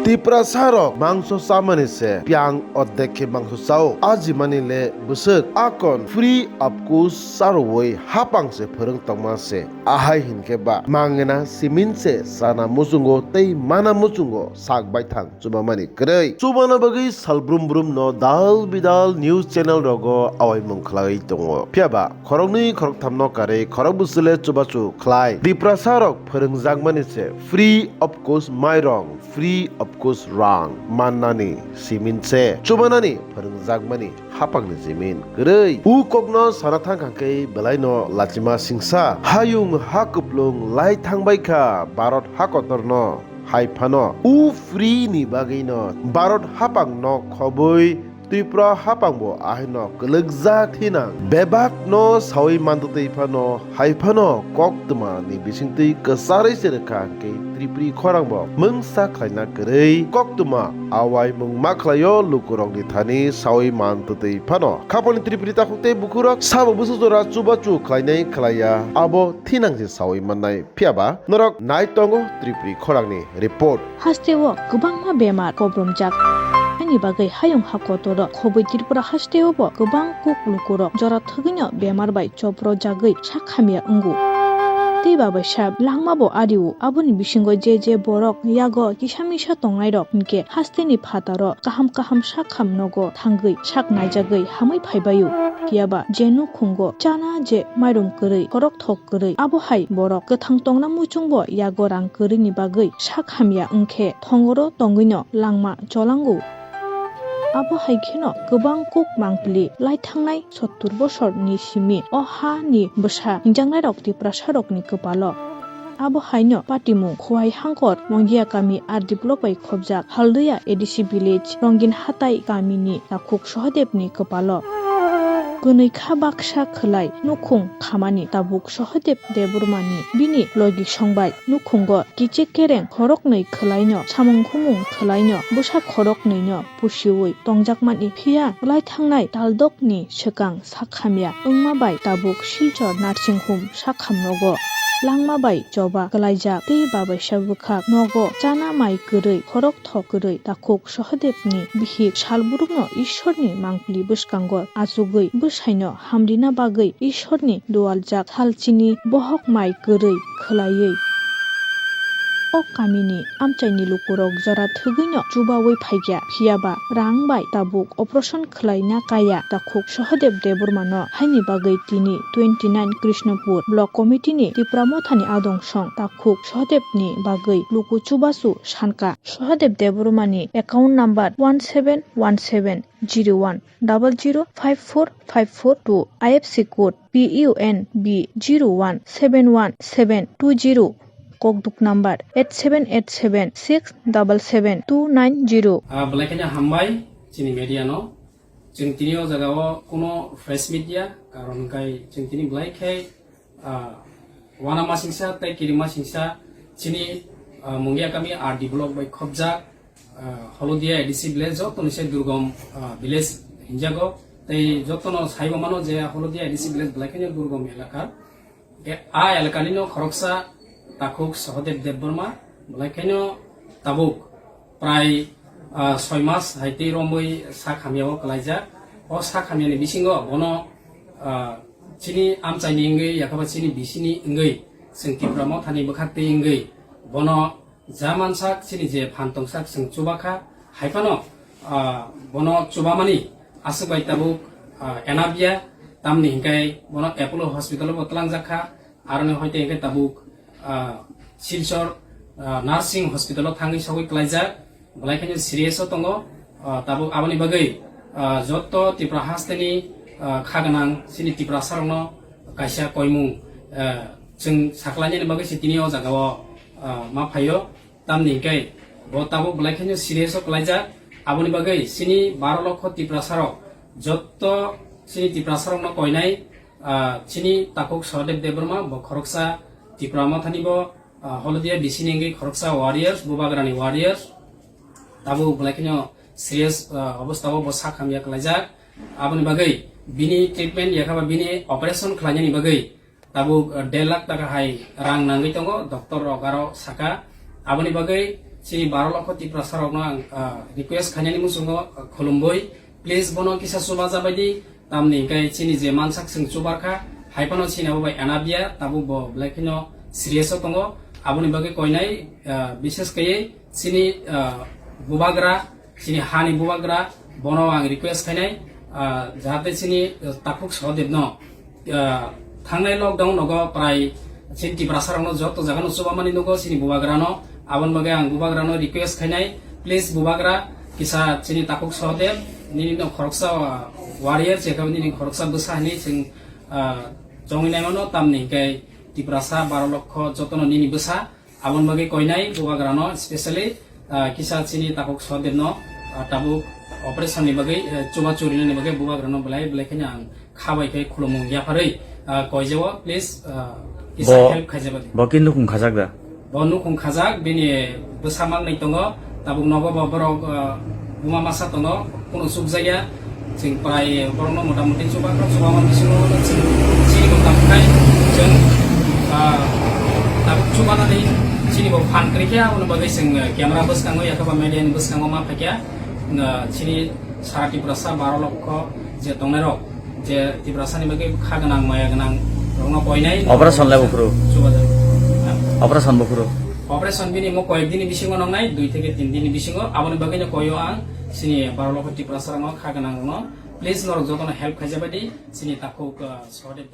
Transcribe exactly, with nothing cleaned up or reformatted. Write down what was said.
Tiprasa rok mangso chamani se piang ordek khe mangso chao. Ajimani le bwswk akon free of cost charwi hapang se phwrwng tongma se. Ahai hinkhe ba mangena simin se chana muchungo tei mana muchungo sak baithang chubamani kwrwi. Chubana bagwi sal brum brum no dal bidal news channel rogo awaimung khlai tongo. Phiya ba khoroknwi khoroktham no karwi khorok bwswle chubachu khlai. Tiprasa rok phwrwngjakmani se free of cost mairong, free of cost rang mannani simin se chubanani phwrwngjakmani hapangni simin kwrwi. U kokno sana thang kha khe belai no lachima singsa. Hayung ha kuplung lai thang bai kha Bharat ha kotor no. Hai phano u free ni bagwi no Bharat hapang no khobwi Tripura hapang bo ahino kwlwkjak thinang. Bebak no sawi mantwtwi phano hai phano koktwma ni bisingtwi kwcharwi se rwkha hwnkhe Tripuri khorang bo mungsa khlaina kwrwi koktwma awaimung ma khlaio lukurokni thani sawi mantwtwi phano. Khaponi Tripuri takhuk tei bukhurok sabo bwswk jora chubachu khlainai khlaiya abo thinang se sawi mannai. Phiya ba norok nai tongo Tripuri khorangni report. Hasteo kwbangma bemar kobromjak. Ani bagwi hayung ha kotoro khobwi Tripura hasteo bo kwbang kuk lukurok jora thwgwino bemar bai choprojagwi sak hamya wngo. Tei babaisa langma bo ario, aboni bisingo je je borok yago kisa misa tongnairok hinkhe hasteni phataro kaham kaham sak ham nogo thangwi sak naijagwi hamwi phaibaio. Phiya ba je nukhungo chana je mairum kwrwi, khorok thok kwrwi, abo hai borok kwthang tongna muchungbo yago rang kwrwini bagwi sak hamya wngkhe thongoro tongwino langma cholango. Abo hai kheno kwbang kuk mangpili lai thangnai sottur bosorni simi o ha ni bwsa hingjaknairok Tiprasarokni kwpalo. Abo haino patimung Khowai Hangkor Mongia kami R D block bai khobjak Haldia A D C village Rongin Hatai kamini takhuk Sohadebni kwpalo. Kwnwi kha baksa khwlai nukhung khamani tabuk Sohadeb Debbarmani bini logi songbai nukhungo kichik kereng khoroknwi khwlaino samung khumung khwlaino bwsa khoroknwino pusiwi tongjakmani, phiya lai thangnai taldokni swkang sak hamya wngma bai tabuk Silchar nursing home sak hamnogo langma bai choba kwlaijak tei babaisa bwkhak nogo chana mai kwrwi khorok thok kwrwi takhuk Sohadebni bihik salbrumno Ishwarni mangpili bwskango achugwi bwsaino hamrina bagwi Ishwarni dualjak salchini bohok mai kwrwi khwlaiwi o kamini amchaini lukurok jora thwgwino chubawi phaikha, phiya ba rang bai tabuk operation khwlaina kaya takhuk Sohadeb Debbarmano, haini bagwi tini twenty nine Krishnapur Block Committee ni Tipra Mothani adong song takhuk Sohadebni bagwi luku chubachu sankha. Sohadeb Debbarmani account number one seven one seven zero one double zero five four five four two, I F S C code P U N B zero one seven one seven two zero, kokduk number eight seven eight seven six double seven two nine zero. Ah, belai kheno hambai chini media no. Chwng tini o jaga o kuno press meet ya, karon hwnkhe chwng tini belai khe, ah, uanamasingcha tei kirimasingcha chini, ah, Mungia kami R D block bai khobjak, ah, Holodia A D C village, joto ni se durgom, ah, village hinjago. Tei joto no saibo mano je Holodia A D C village belai kheno durgom elaka. Ke a elaka ni no khoroksa takhuk Sohadeb Debbarma, belai kheno tabuk prai, ah, soi mas hai tei romwi sak hamya o kwlaijak. O sak hamya ni bisingo bono, ah, chini amchai ni wngwi yakhaba chini bisi ni wngwi chwng Tipra Motha ni bwkhak twi wngwi bono ja mansak chini je phan tongsak chwng chuba kha, hai phano, ah, bono chubamani aswk bai tabuk, ah, enabya, tamni hinkhe bono Apollo hospital o bo twlangjak kha, aroni hoite hinkhe tabuk, ah, Silchar, ah, nursing hospital o thangwi sogwi kwlaijak, belai kheno serious o tongo, ah, tabuk aboni bagwi, ah, joto Tripura hasteni, ah, kha gwnang chini Tiprasa rokno kaisa koimung, ah, chwng saklainani bagwi se tini o jaga o, ah, ma phaio. Tamni hwnkhe bo tabuk belai kheno serious o kwlaijak. Aboni bagwi chini baro lokho Tiprasa rok, jotto chini Tiprasa rokno koinai, ah, chini takhuk Sohadeb Debbarma, bo khoroksa Tipra Mothani bo, ah, Holodia bisi ni wngwi khoroksa warriors, Bubagrani warriors. Tabuk belai kheno serious, ah, obostha o bo sak hamya kwlaijak. Aboni bagwi bini treatment yakhaba bini operation khlainani bagwi tabuk, eh, der lakh taka hai rang nangwi tongo, doctor rok aro saka. Aboni bagwi, Chini baro lokho Tiprasa rokno ang, ah, request khainani muchungo, ah, khulumbui, please bono kisa chubajabaidi, tamni hwnkhe chini je mansak chwng chubarkha, haiphano chini abo bai anabiya, tabuk bo belai kheno serious o tongo. Aboni bagwi koinai, ah, bishes kaiwi chini, ah, bubagra, chini hani bubagra, bono ang request khainai, ah, jahate chini, ah, takhuk Sahadevno, ah, thangnai lockdown nogo prai chini Tiprasa rokno joto jagano chubamani nogo chini bubagrano, aboni bagwi ang bubagrano request khainai, please bubagra kisa chini takhuk Sahadev, nini no khoroksa, ah, warrior, chekha nini khoroksa bwsa hinwi chwng, ah, chongwi naimano, tamni hwnkhe Tiprasa baro lokho jotono nini bwsa. Aboni bagwi koinai bubagrano specially, ah, kisa chini takhuk Sahadevno, ah, tabuk operation ni bagwi, eh, chuba churinani bagwi bubagrano belai belai kheno ang khabai khe khulumung yapharwi, ah, koijao, please, ah, kisa Bo, help khaijabadi. Bo ki nukhung khajak da? Bo nukhung khajak, bini bwsa mangnwi tongo, tabuk nogo bo borok, ah, buma masa tongo, kunu chukjakya. Chwng prai borokno mota moti chuba kha, chuba man bisingo chwng chini bo tamo khai chwng, ah, tabuk chubanani chini bo phan kwrwi khe, aboni bagwi chwng, ah, camera bwskango yakhe ba media ni bwskango ma phaikha, ah, chini sara Tiprasa baro lokho je tongnai rok, je Tiprasa ni bagwi kha gwnang maya gwnang rokno koinai. Operation le buphuru? Chubajak. Operation buphuru? Operation bini mo koyek dini bisingo nangnai, dui theke tin dini bisingo, aboni bagwi no koyo ang chini baro lokho Tiprasa rokno kha gwnang rokno. Please, norok jotono help khaijabadi, chini takhuk, ah, Sahadev.